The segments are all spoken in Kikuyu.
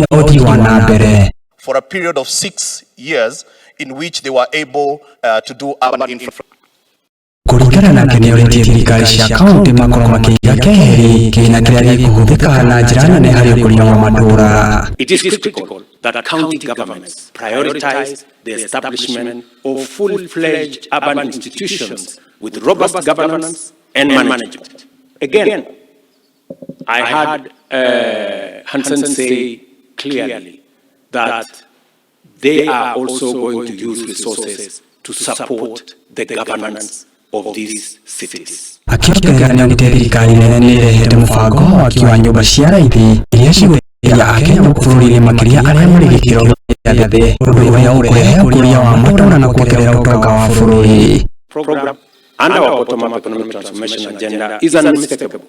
Ũthii wa na mbere. For a period of 6 years in which they were able to do urban infrastructure. Kũringana nake, nĩorĩtie thirikari cia kaunti makorwo makĩiga keheri kĩgĩna kĩrĩa gĩkũhũthĩka na njĩra nene harĩ ũkũria wa matũũra. It is critical that county governments prioritize the establishment of full-fledged urban institutions with robust governance and management. Again, I heard Hansen say clearly that they are also going to use resources to support the governance of these cities. Akĩongerera nĩonire thirikari nene nĩ ĩrehete mũbango wa waki wa nyũmba cia raithi iria cigũteithia akenya gũkũ bũrũri-inĩ, makĩria arĩa marĩ gĩkĩro gĩa thĩ, ũndũ ũrĩa ũkũrehe ũkũria wa matũũra na kuongerera ũtonga wa bũrũri. Program and our bottom-up economic transformation agenda is unmistakable.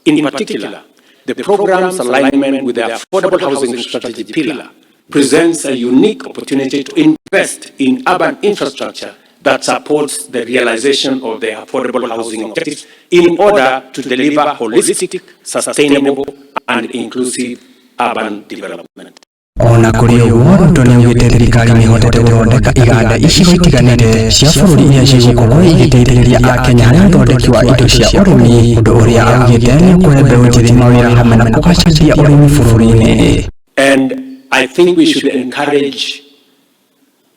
In particular, the program's alignment with the affordable housing strategy pillar presents a unique opportunity to invest in urban infrastructure that supports the realization of the affordable housing objectives in order to deliver holistic, sustainable, and inclusive urban development. Ona kũrĩ ũguo, Ruto nĩaugĩte thirikari nĩĩhotete gũthondeka iganda icigo itiganĩte cia bũrũri iria cigũkorwo igĩteithĩrĩria akenya harĩ ũthondeki wa indo cia ũrĩmi, ũndũ ũrĩa augĩte nĩ ũkũhe mbeũ njĩthĩ mawĩra hamwe na kũgacĩrithia ũrĩmi bũrũri-inĩ. And I think we should encourage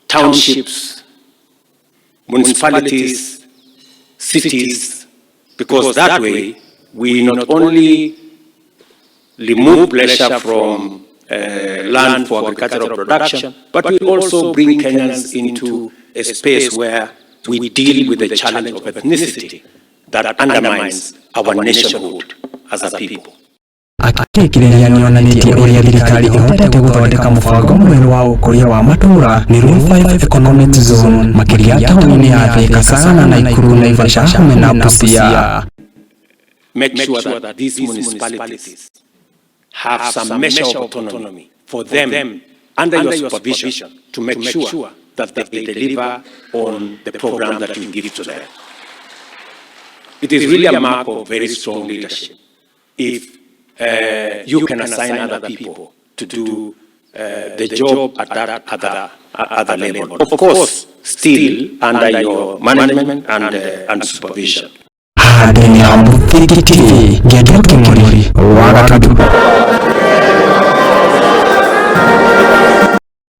townships, municipalities, cities, because that way we not only remove pressure from land for agricultural production, but we also bring Kenyans into a space where we deal with the challenge of ethnicity that undermines our nationhood as a people. Akĩrĩkĩrĩria, nĩonanĩtie ũrĩa thirikari ĩhotete gũthondeka mũbango mwerũ wa ũkũria wa matũũra, nĩruo Five Economic Zone, makĩria taũni-inĩ ya Thika, Sagana, Naikuru, Naivasha hamwe na Busia. Make sure that these municipalities have some measure of autonomy for them under your supervision to make sure that they deliver on the program that you give to them. It is really a mark of very strong leadership if you can assign other people to do the job at that other level. Of course, still under your management and supervision. Handũ-inĩ ha Mũthingi TV, Ngĩendwo Kĩmũri wa Gatundu.